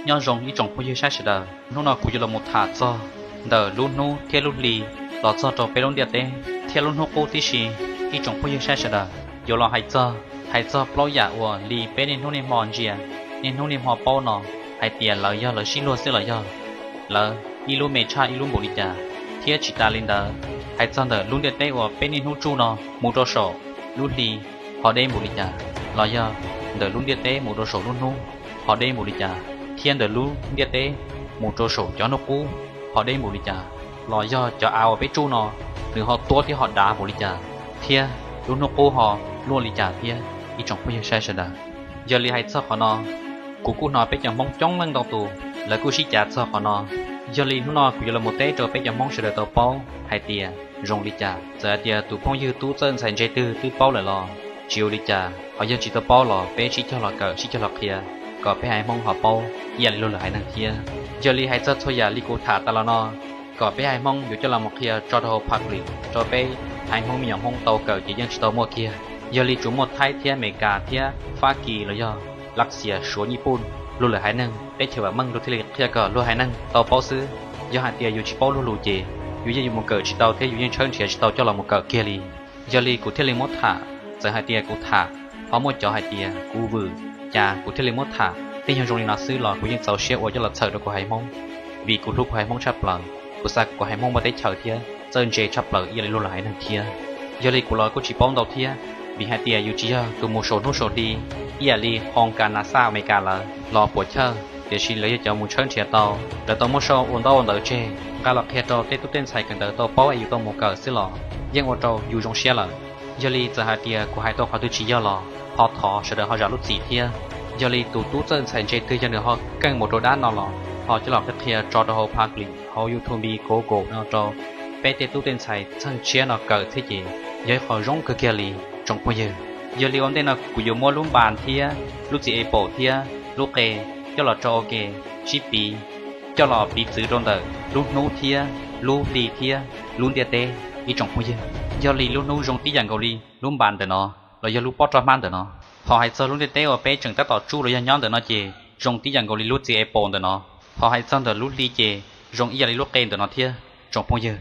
Nyob zoo ib tsoom phooj ywg saib sawv daws, hnub no kuv yuav los mus tham txog ntawm lub hnub thiab lub hli los txog rau peb lub ntiaj teb thiab lub hnub qub tib si. Ib tsoom phooj ywg saib sawv daws, yuav los hais txog, hais txog plaub yam uas li peb niaj hnub niaj hmo ntsia, niaj hnub niaj hmo paub no, hais tias lawv yog lawv sib luag xwb los yog lawv ib lub me tshaj ib lub npaum li cas, thiab tsis tas li ntawd, hais txog ntawm lub ntiaj teb uas peb niaj hnub tsuj no mus rau saum lub hli ho deb npaum li cas, los yog ntawm lub ntiaj teb mus rau saum lub hnub ho deb npaum li cas, thiab ntawm lub ntiaj teb mus rau saum cov hnub qub ho deb npaum li cas, los yog cov av uas peb tsuj no nws ho tuab thiab ho dav npaum li cas, thiab lub hnub qub ho luaj li cas thiab. Ib tsoom phooj ywg saib sawv daws, yog li hais txog qhov no, kuv kuj hnov peb cov Hmoob coob leej ntau tus lawv kuj sib cav txog qhov no. Yog li hnub no kuv yuav los mus teb rau peb cov Hmoob sawv daws tau paub hais tias zoo li cas. Txawm hais tias tus phooj ywg tub txawj ntxhais ntse twg twb paub lawm los tsis ua li cas, ho yog tsis tau paub los peb sib cog los kawm sib cog los qhia kom peb haiv Hmoob ho paub ib yam li luag lwm haiv neeg thiab. Yog li hais txog txhua yam li kuv tham tas los no, kom peb haiv Hmoob yuav coj los mus qhia tso rau hauv public rau peb haiv Hmoob me nyuam Hmoob tau kawm ces yeej tsis tau muaj kiag. Yog li tsuas muaj Thaib thiab Amelikas thiab Fab Kis los yog Lav Xias, Suav, Nyij Pooj, luag lwm haiv neeg teb chaws vam meej luag thiaj li qhia kom luag haiv neeg tau paub xwb. Yog hais tias yus tsis paub luag lus ces yus yeej yuav mus kawm tsis tau thiab yus yeej tshawb nrhiav tsis tau coj los mus kawm kiag li. Yog li kuv thiaj li muab tham. Txawm hais tias kuv tham ho muaj cov hais tias kuv vwm, cas kuv thiaj li muab tham. Tej yog zoo li no xwb los kuv yeej txaus siab ua coj los txhawm rau kuv haiv Hmoob, vim kuv hlub kuv haiv Hmoob tshaj plaws, kuv xav kom kuv haiv Hmoob muaj teb chaws thiab txawj ntse tshaj plaws ib yam li luag lwm haiv neeg thiab. Yog li kuv los kuj tsis paub ntau thiab, vim hais tias yus tsis yog tus mus saum hnub saum hli ib yam li hoo kas nas xaj Amelikas lawv los puas chawj, tiam sis lawv yog cov mus tshawb nrhiav tau, lawv tau muab sau ua ntaub ua ntawv tseg nqa los qhia rau tej tub tej ntxhais kawm ntawv tau paub es yus tau mus kawm xwb los yeej ua rau yus zoo siab lawm. Yog li txawm hais tias kuv hais tau qhov twg tsis yog los ho thov sawv daws ho zam lub txim thiab. Yog li tus tub txawj ntxhais ntse twg yog nws ho keej mus rau dab no los ho coj los qhia qhia tso rau hauv public hauv YouTube, Google no rau peb tej tub tej ntxhais txheej tshiab no kawm thiab ces yog ib qho zoo kawg kiag li tsoom phooj ywg. Yog li ua ntej no kuv yuav muab lub npas thiab lub txiv Apple thiab lub qe coj los tso ua ke sib piv, coj los piv txwv rau ntawm lub hnub thiab lub hli thiab lub ntiaj teb ib tsoom phooj ywg. Yog li lub hnub zoo tib yam nkaus li lub npas ntawm no los yog lub pob roj hmab ntawm no. Ho hais txog lub ntiaj teb uas peb tseem tab tom tsuj los yog nyob ntawm no ces zoo tib yam nkaus li lub txiv Apple ntawm no. Ho hais txog ntawm lub hli ces zoo ib yam li lub qe ntawm no thiab tsoom phooj ywg.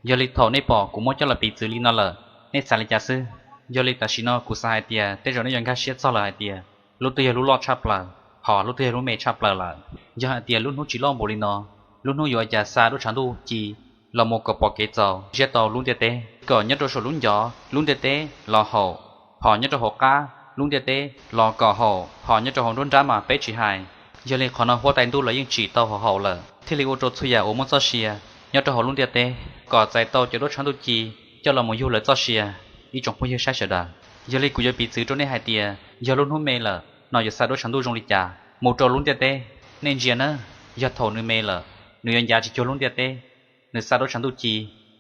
Yog li thaum nej pom kuv muab coj los piv txwv li no lawm, nej xav li cas xwb? Yog li tam sim no kuv xav hais tias tej zaum nej yuav nkag siab txog lawm hais tias lub twg yog lub loj tshaj plaws, ho lub twg yog lub me tshaj plaws lawm. Yog hais tias lub hnub tsis loj npaum li no, lub hnub yuav ua cas xa duab tshav ntuj ci los mus kom pom kev txaus ntsiab tau lub ntiaj teb, kom nyob rau saum lub ncov lub ntiaj teb los haum, ho nyob rau hauv qab lub ntiaj teb los kom haum, ho nyob rau hauv nruab nrab mas peb tsis hais. Yog li qhov no huab tais ntuj los yeej tsim tau haum haum lawm, thiaj li ua rau txhua yam uas muaj txoj sia nyob rau hauv lub ntiaj teb kom txais tau cov duab tshav ntuj ci coj los mus yug lawv txoj sia. Ib tsoom phooj ywg saib sawv daws, yog li kuv yuav piv txwv rau nej hais tias yog lub hnub me lawm no yuav xa duab tshav ntuj zoo li cas mus rau lub ntiaj teb. Nej ntsia nawb, yog thaum nws me lawm, nws yuav ncav tsis cuag lub ntiaj teb, nws xa duab tshav ntuj ci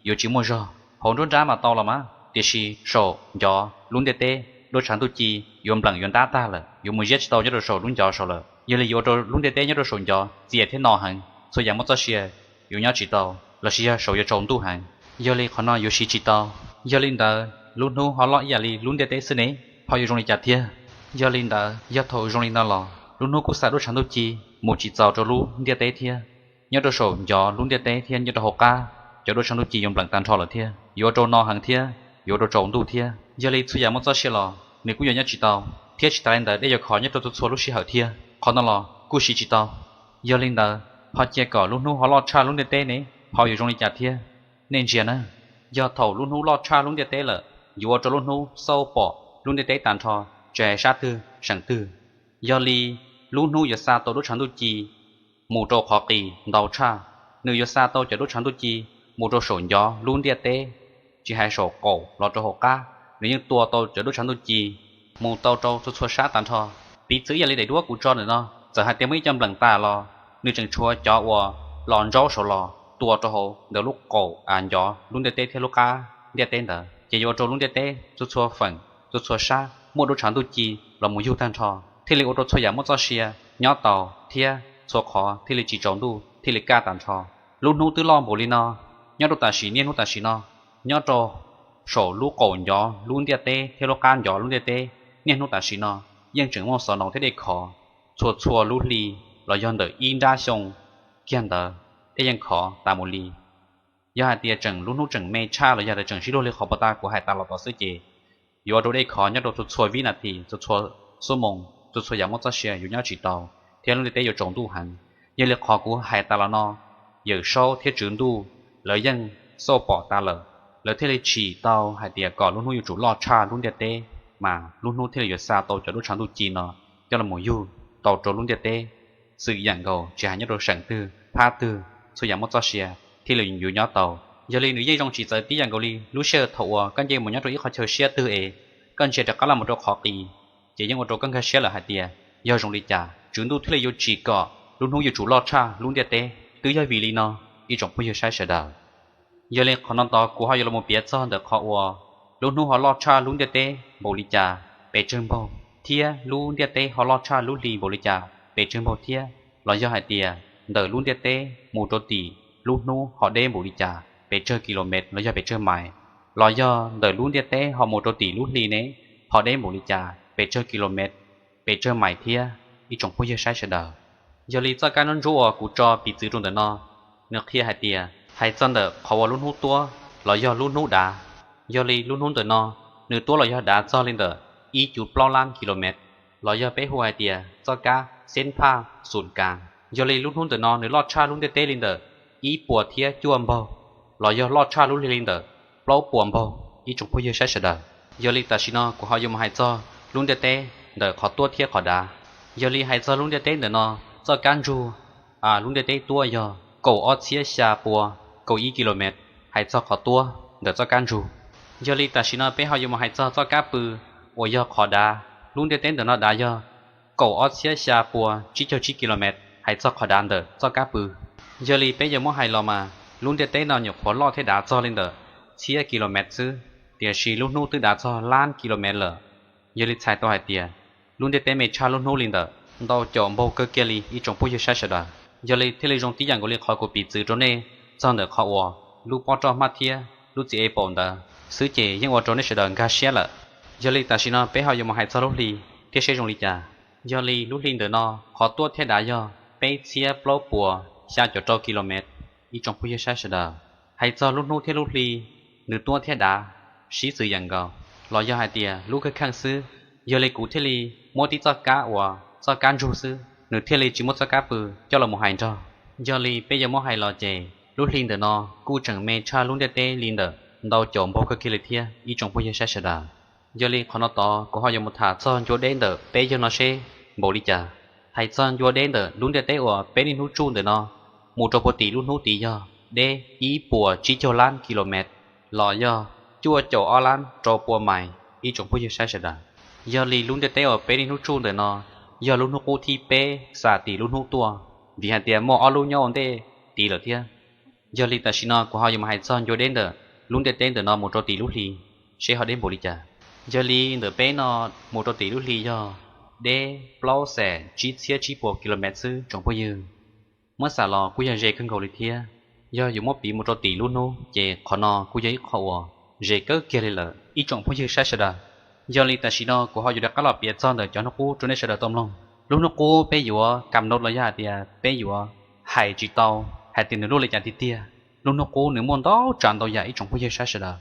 yuav tsis muaj zog. Hauv nruab nrab mas tau los mas, tiam sis saum ncov lub ntiaj teb duab tshav ntuj ci yuav npleem yuav ntab tag lawm, yuav mus ziab tsis tau nyob rau saum lub ncov saud lawm. Yog li yuav ua rau lub ntiaj teb nyob rau saum ncov txias thiab no heev, txhua yam muaj txoj sia yuav nyob tsis tau, lossis yog saud yuav tsaus ntuj heev. Yog li qhov no yuav siv tsis tau. Yog li ntawd lub hnub ho loj ib yam li lub ntiaj teb xwb ne, ho yuav zoo li cas thiab? Yog li ntawd yog thaum zoo li no los lub hnub kuj xa duab tshav ntuj ci mus tsis txaus rau lub ntiaj teb thiab. Nyob rau saum ncov lub ntiaj teb thiab nyob rau hauv qab, cov duab tshav ntuj ci yuav npleem tag nrho lawm thiab, yuav ua rau no heev thiab, yuav ua rau tsaus ntuj thiab. Yog li txhua yam muaj txoj sia los nws kuj yuav nyob tsis tau, thiab tsis tas li ntawd dej yuav khov nyob rau txhua txhua lub sij hawm thiab. Qhov no los kuj siv tsis tau. Yog li ntawd ho cia kom lub hnub ho loj tshaj lub ntiaj teb ne, ho yuav zoo li cas thiab? Nej ntsia nawb, yog thaum lub hnub loj tshaj lub ntiaj teb lawm, yuav ua rau lub hnub xauj pom lub ntiaj teb tag nrho, tsis hais sab twg seem twg. Yog li lub hnub yuav xa tau duab tshav ntuj ci mus rau qhov qis ntau tshaj. Nws yuav xa tau cov duab tshav ntuj ci mus rau saum ncov lub ntiaj teb, tsis hais saum qaum los rau hauv qab, nws yeej tua tau cov duab tshav ntuj ci mus tau rau txhua txhua sab tag nrho. Piv txwv ib yam li daim duab kuv tso ntawm no, txawm hais tias muaj ib co npleem tas los nws tseem tshuav cov uas los ntsaub saud los tua rau hauv ntawm lub qaum ncov lub ntiaj teb thiab lub qab ntiaj teb ntawd, ces yuav ua rau lub ntiaj teb txhua txhua feem txhua txhua sab muaj duab tshav ntuj ci los mus yug tag nrho, thiaj li ua rau txhua yam muaj txoj sia nyob tau thiab txhua qhov thiaj li tsis tsaus ntuj thiaj li kaj tag nrho. Lub hnub twb loj npaum li no, nyob rau tam sim niaj hnub tam sim no, nyob rau saum lub qaum ncov lub ntiaj teb thiab lub qab ncov lub ntiaj teb niaj hnub tam sim no yeej tseem muaj xov noos thiab dej khov txhua txhua lub hli, los yog ntawm ib nrab xyoo kiag ntawd, dej yeej khov tas mus li. Yog hais tias tseem lub hnub tseem me tshaj los yog tias tseem sib luag li qhov puag ta kuv hais tas los tod xwb ces yuav ua rau dej khov nyob rau txhua txhua vib nas this, txhua txhua xuab moos, txhua txhua yam muaj txoj sia yuav nyob tsis tau, thiab lub ntiaj teb yuav tsaus ntuj heev. Yog li qhov kuv hais tas los no, Yawm Saub thiab Tswv Ntuj lawv yeej xauj pom tas lawm, lawv thiaj li tsim tau hais tias kom lub hnub yuav tsum loj tshaj lub ntiaj teb, mas lub hnub thiaj li yuav xa tau cov duab tshav ntuj ci no coj los yug tau rau lub ntiaj teb. Xwm yam nkaus tsis hais nyob rau seem twg phab twg, txhua yam muaj txoj sia thiaj li yuav nyob tau. Yog li nws yeej zoo tsis txawv tib yam nkaus li lub sij hawm thaum uas koj nce mus nyob rau ib qhov chaw siab twg es koj ntsia rov qab los mus rau qhov qis, ces yeej ua rau koj nkag siab lawm hais tias yog zoo li cas Tswv Ntuj thiaj li yuav tsim kom lub hnub yuav tsum loj tshaj lub ntiaj teb. Twb yog vim li no, ib tsoom phooj ywg saib sawv daws, yog li qhov no tod kuv ho yuav los piav txog ntawm qhov uas lub hnub ho loj tshaj lub ntiaj teb npaum li cas pes tsawg npaug, thiab lub ntiaj teb ho loj tshaj lub hli npaum li cas pes tsawg npaug thiab, los yog hais tias ntawm lub ntiaj teb mus rau tim lub hnub ho deb npaum li cas pes tsawg kilomev los yog pes tsawg mais, los yog ntawm lub ntiaj teb ho mus rau tim lub hli ne ho deb npaum li cas pes tsawg kilomev, pes tsawg mais thiab, ib tsoom phooj ywg saib sawv daws. Yog li txoj kab ntsuab ntsuab uas kuv tso piv txwv rau ntawm no, nws qhia hais tias hais txog ntawm qhov uas lub hnub tuab los yog lub hnub dav. Yog li lub hnub ntawm no, nws tuab los yog dav txog li ntawm ib cuv plaub lab kilomev, los yog peb hu hais tias txoj kab xeeb phaj xum kas. Yog li lub hnub ntawm no nws loj tshaj lub ntiaj teb li ntawm ib puas thiab cuaj npaug, los yog loj tshaj lub hli li ntawm plaub puas npaug, ib tsoom phooj ywg saib sawv daws. Yog li tam sim no kuv ho yuav mus hais txog lub ntiaj teb ntawm qhov tuab thiab qhov dav. Yog li hais txog lub ntiaj teb ntawm no, txoj kab ntsug lub ntiaj teb tuab yog kaum ob txhiab xya pua kaum ib kilomev, hais txog qhov tuab ntawm txoj kab ntsug. Yog li tam sim no peb ho yuav mus hais txog txoj kab pw uas yog qhov dav. Lub ntiaj teb ntawm no dav yog kaum ob txhiab xya pua tsib caug tsib kilomev, hais txog qhov dav ntawm txoj kab pw. Yog li peb yuav muab hais los mas lub ntiaj teb no nyuam qhuav loj thiab dav txog li ntawm txhiab kilomev xwb, tiam sis lub hnub twb dav txog lab kilomev lawm. Yog li txhais tau hais tias lub ntiaj teb me tshaj lub hnub li ntawm ntau caum npaug kawg kiag li, ib tsoom phooj ywg saib sawv daws. Yog li thiaj li zoo tib yam nkaus li qhov kuv piv txwv rau nej txog ntawm qhov uas lub pob roj hmab thiab lub txiv ej paum ntawd xwb ces yeej ua rau nej sawv daws nkag siab lawm. Yog li tam sim no peb ho yuav mus hais txog lub hli thiab seb zoo li cas. Yog li lub hli ntawm no, qhov tuab thiab dav yog peb txhiab plaub puas xya caum rau kilomev, ib tsoom phooj ywg saib sawv daws. Hais txog lub hnub thiab lub hli, nws tuab thiab dav sib xws yam nkaus, los yog hais tias lub kheej kheej xwb. Yog li kuv thiaj li muab tib txoj kab uas txoj kab ntsug xwb, nws thiaj li tsis muaj txoj kab pw coj los mus hais nrog. Yog li peb yuav muab hais los ces lub hli ntawm no kuj tseem me tshaj lub ntiaj teb li ntawm ntau caum npaug kawg kiag li thiab, ib tsoom phooj ywg saib sawv daws. Yog li qhov no tod kuv ho yuav mus tham txog ncua deb ntawm peb yawg no seb npaum li cas. Hais txog ncua deb ntawm lub ntiaj teb uas peb niaj hnub tsuj ntawm no mus rau puag tim lub hnub tid yog deb ib puas tsib caug lab kilomev, los yog cuaj caum ob lab rau pua mais, ib tsoom phooj ywg saib sawv daws. Yog li lub ntiaj teb uas peb niaj hnub tsuj ntawm no yog lub hnub qub thib peb xam tim lub hnub tuaj, vim hais tias muaj ob lub nyob ua ntej tid lawm thiab. Yog li tam sim no kuv ho yuav mus hais txog ncua deb ntawm lub ntiaj teb ntawm no mus rau tim lub hli, seb ho deb npaum li cas. Yog li ntawm peb no mus rau tim lub hli yog deb plaub xees tsib txhiab tsib puas kilomev xwb tsoom phooj ywg. Muab xam los kuj yog ze kawg nkaus li thiab. Yog yuav muab piv mus rau tim lub hnub ces qhov no kuj yog ib qho uas ze kawg kiag li lawm ib tsoom phooj ywg saib sawv daws. Yog li tam sim no kuv ho yuav rov qab los piav txog ntawm cov hnub qub rau nej sawv daws tau mloog. Lub hnub qub peb yuav kam nov los yog hais tias peb yuav hais tsis tau hais tias nws luaj li cas tiag tiag. Lub hnub qub nws muaj ntau tsav ntau yam ib tsoom phooj ywg saib sawv daws.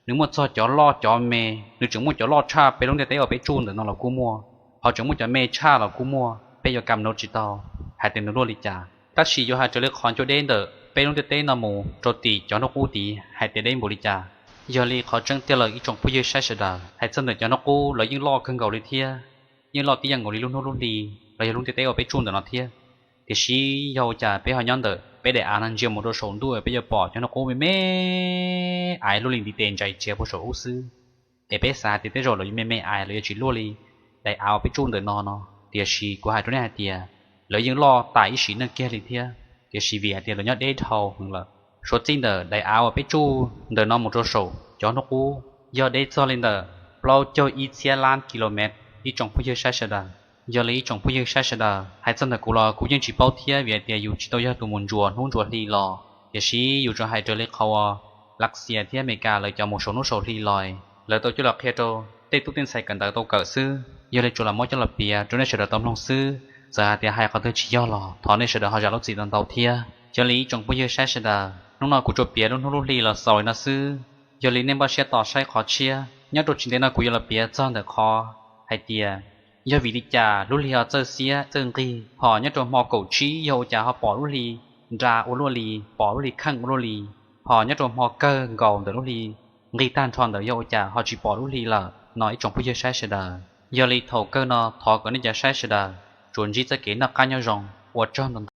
Nws muaj txog cov loj cov me, nws tseem muaj cov loj tshaj peb lub ntiaj teb uas peb tsuj ntawm no los kuj muaj, ho tseem muaj cov me tshaj los kuj muaj, peb yuav kam nov tsis tau hais tias nws luaj li cas. Tab sis yuav hais raws li qhov ncua deb ntawm peb lub ntiaj teb no mus rau tim cov hnub qub tid hais tias deb npaum li cas. Yog li qhov tseeb tiag lawm ib tsoom phooj ywg saib sawv daws, hais txog ntawm cov hnub qub lawv yeej loj kawg nkaus li thiab, yeej loj tib yam nkaus li lub hnub lub hli los yog lub ntiaj teb uas peb tsuj ntawm no thiab. Tiam sis yog ua cas peb ho nyob ntawm peb daim av no ntsia mus rau saum ntuj peb yuav pom cov hnub qub me me ais luaj li ntiv tes ntsais txiav puag saum ub xwb. Es peb xav hais tias tej zaum lawv yuav me me ais, lawv yuav tsis luaj li daim av uas peb tsuj ntawm no no. Tiam sis kuv hais rau nej hais tias lawv yeej loj tas ib sim neej kiag li thiab, tiam sis vim hais tias lawv nyob deb dhau heev lawm. Suav txij ntawm daim av uas peb tsuj ntawm no mus rau saum cov hnub qub yog deb txog li ntawm plaub caug ib txhiab lab kilomev ib tsoom phooj ywg saib sawv daws. Yog li ib tsoom phooj ywg saib sawv daws, hais txog ntawm kuv los kuv yeej tsis paub thiab vim hais tias yus tsis tau yog tus mus ntsuas hnub ntsuas hli los, tiam sis yus tsuas hais raws li qhov uas Lav Xias thiab Amelikas lawv cov mus saum hnub saum hli los, lawv tau coj los qhia rau tej tub tej ntxhais kawm ntawv tau kawm xwb. Yog li tsuas los muab coj los piav rau nej sawv daws tau mloog xwb. Txawm hais tias hais qhov twg tsis yog los thov nej sawv daws ho zam lub txim ntau ntau thiab. Yog li ib tsoom phooj ywg saib sawv daws, hnub no kuv tsuas piav lub hnub lub hli los xaus li no xwb. Yog li nej npaj siab tos saib qhov tshiab nyob rau tsis ntev no kuv yuav los piav txog ntawm qhov hais tias yog vim li cas lub hli ho txawj xiab txawj nqig, hos nyob rau hmo kaum tsib yog ua cas ho pom lub hli nra ua luaj li, pom lub hli kheej ua luaj li, hos nyob rau hmo kawg nkaus ntawm lub hli nqig tag nrho ntawd yog ua cas ho tsis pom lub hli lawm no ib tsoom phooj ywg saib sawv daws. Yog li thaum kawg no thov kom nej cov saib sawv daws tsuas ntsib txoj kev noj qab nyob zoo, ua tsaug ntau.